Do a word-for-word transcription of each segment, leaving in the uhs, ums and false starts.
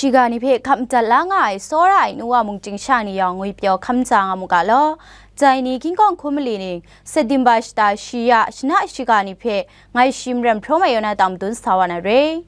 Shiga ni hpe hkap madat la nga ai tsawra ai nu wa mungchying sha ni yawng ngwipyaw hkam ja nga mu ga law. Dai ni King Kong hkum mali ning, September shata shi ya shana shiga ni hpe ngai shi maren hprawm ai yaw na tang madun sa wa na re.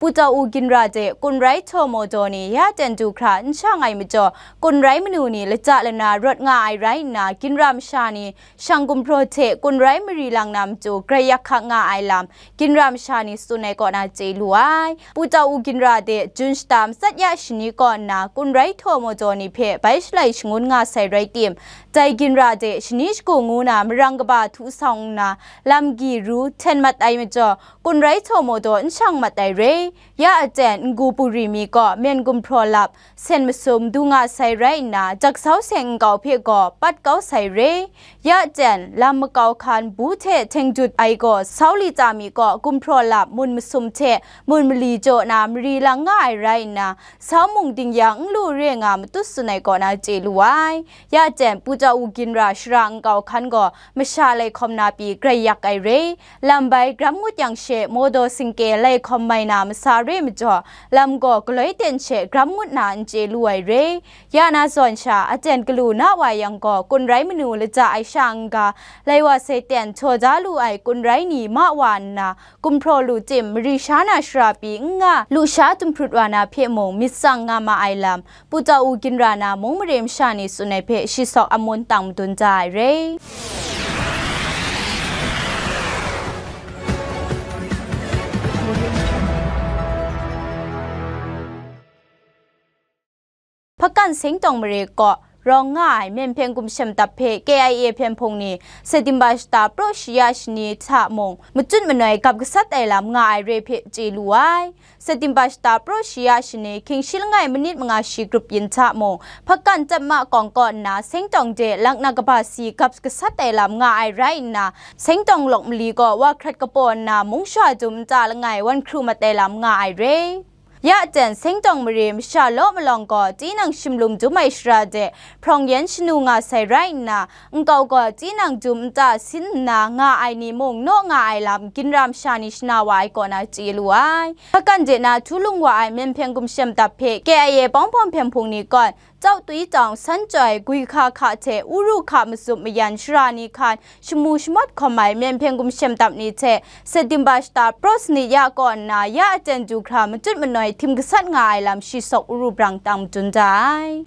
Pu Tau U Ginra de Kunrai Htaw Mawdaw ni ya ten du hkra n shang ai majaw, Kunrai manu ni lata lana rawt nga ai rai nna, Ginra masha ni shang gumhpraw hte Kunrai mari lang na matu grai yak hkak nga ai lam, Ginra masha ni tsun ai kaw na chye lu ai. Pu Tau U Ginra de Jun shata matsat ya shani kaw nna, Kunrai Htaw Mawdaw ni hpe bai shalai shangun nga sai rai tim, dai Ginra de shani shagu ngu na marang kaba htu sawng nna, lam gyi ru hten mat ai majaw, Kunrai Htaw Mawdaw n shang mat ai re. Ya aten Ngu Puri mi gaw men gumhpraw lap, sen masum du nga sai rai nna, Jaksau seng nkau hpe gaw pat kau sai re. Ya aten lam makau hkan bu hte hteng dut ai gaw Sau Lita mi gaw gumhpraw lap, mun masum hte mun mali jaw na mari lang nga ai rai nna, Sau mung ding yang n lu re nga matut tsun ai kaw na chye lu ai. Ya jen, Pu Tau U Ginra shara nkau hkan gaw masha lai hkawm na pyi grai yak ai re. Lam bai gram ngut yang she, Mawdaw singke lai hkawm mai na masa re majaw, lam gaw galoi ten she gram ngut na n chye lu ai re. Ya na zawn sha, aten galu na wa yang gaw, Kunrai manu lata ai sha n-ga, lai wa sai ten htaw da lu ai Kunrai ni ma wa nna, gumhpraw lu tim, mari sha na shara pyi n nga, lusha dumhprut wa na hpe mung myit tsang nga ma ai lam, Pu Tau U Ginra na mung mare masha ni tsun ai hpe shi sawk amun tang madun da ai re. Hpakan Sengtawng mare kaw rawng nga ai Myenhpyen Gumshem Dap hpe K I A hpyen hpung ni September shata praw shi ya shani hta mung, machut manoi gap gasat ai lam nga ai re hpe chye lu ai. September shata praw shi ya shani hkying shi langai manit manga shi grup yin hta mung, Hpakan Tatma kawng kaw nna Sengtawng de laknak kaba si gap gasat ai lam nga ai rai nna, Sengtawng lawk mali gaw wa hkrat kapaw nna mung sha dum nta langai wan hkru mat ai lam nga ai re. Ya jen, Sengtawng mare masha law malawng gaw tinang shimlum dum ai shara de hprawng yan shanu nga sai rai nna, nkau gaw tinang dum nta sin nna nga ai ni mung naw nga ai lam, Ginra masha ni shana wa ai kaw na chye lu ai. Hpakan de na htu lung wa ai Myenhpyen Gumshem Dap hpe K I A Pawng Pawng hpyen hpung ni kaw, Chau Twi Tawng, San Chyoi, Gwi Hka Hka hte Uru Hka matsup mayan shara ni hkan shamu shamawt hkawm ai Myenhpyen Gumshem Dap ni hte September shata praw sanit ya kaw nna ya aten du hkra machut manoi htim gasat nga ai lam shi sawk uru brang tang madun da ai.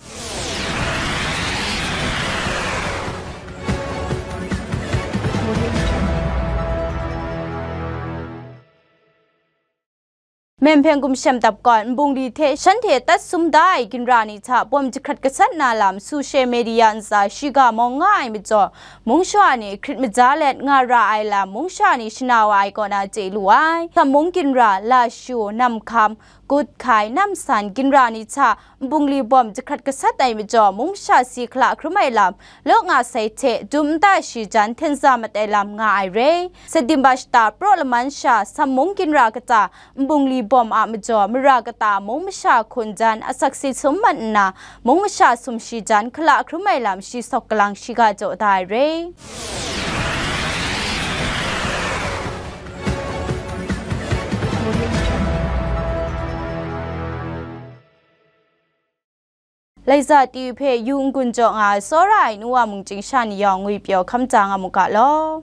Myenhpyen Gumshem Dap kaw Nbungli hte shanhte tat sum da ai ginra ni hta bawm jahkrat gasat na lam social media ntsa shiga mawng nga ai majaw, mung shawa ni hkrit maja let nga ra ai lam mung sha ni shana wa ai kaw na chye lu ai. Hkam mung ginra, Lashu, Namhkam, Gut Hkai, Namsan ginra ni hta Nbungli bawm jahkrat gasat ai majaw, mung sha si hkala hkrum ai lam, law nga sai hte dum nta shi jan hten za mat ai lam nga ai re. September shata praw laman sha Sammung ginra kata Nbungli bawm a majaw, mara kata mung masha hkun jan asak si sum mat nna, mung masha sum shi jan hkala hkrum ai lam shi sawk kalang shiga jaw da ai re. Laiza T V hpe yu n-gun jaw nga ai tsawra ai nu wa mung chying sha ni yawng ngwipyaw hkam ja nga mu ga law.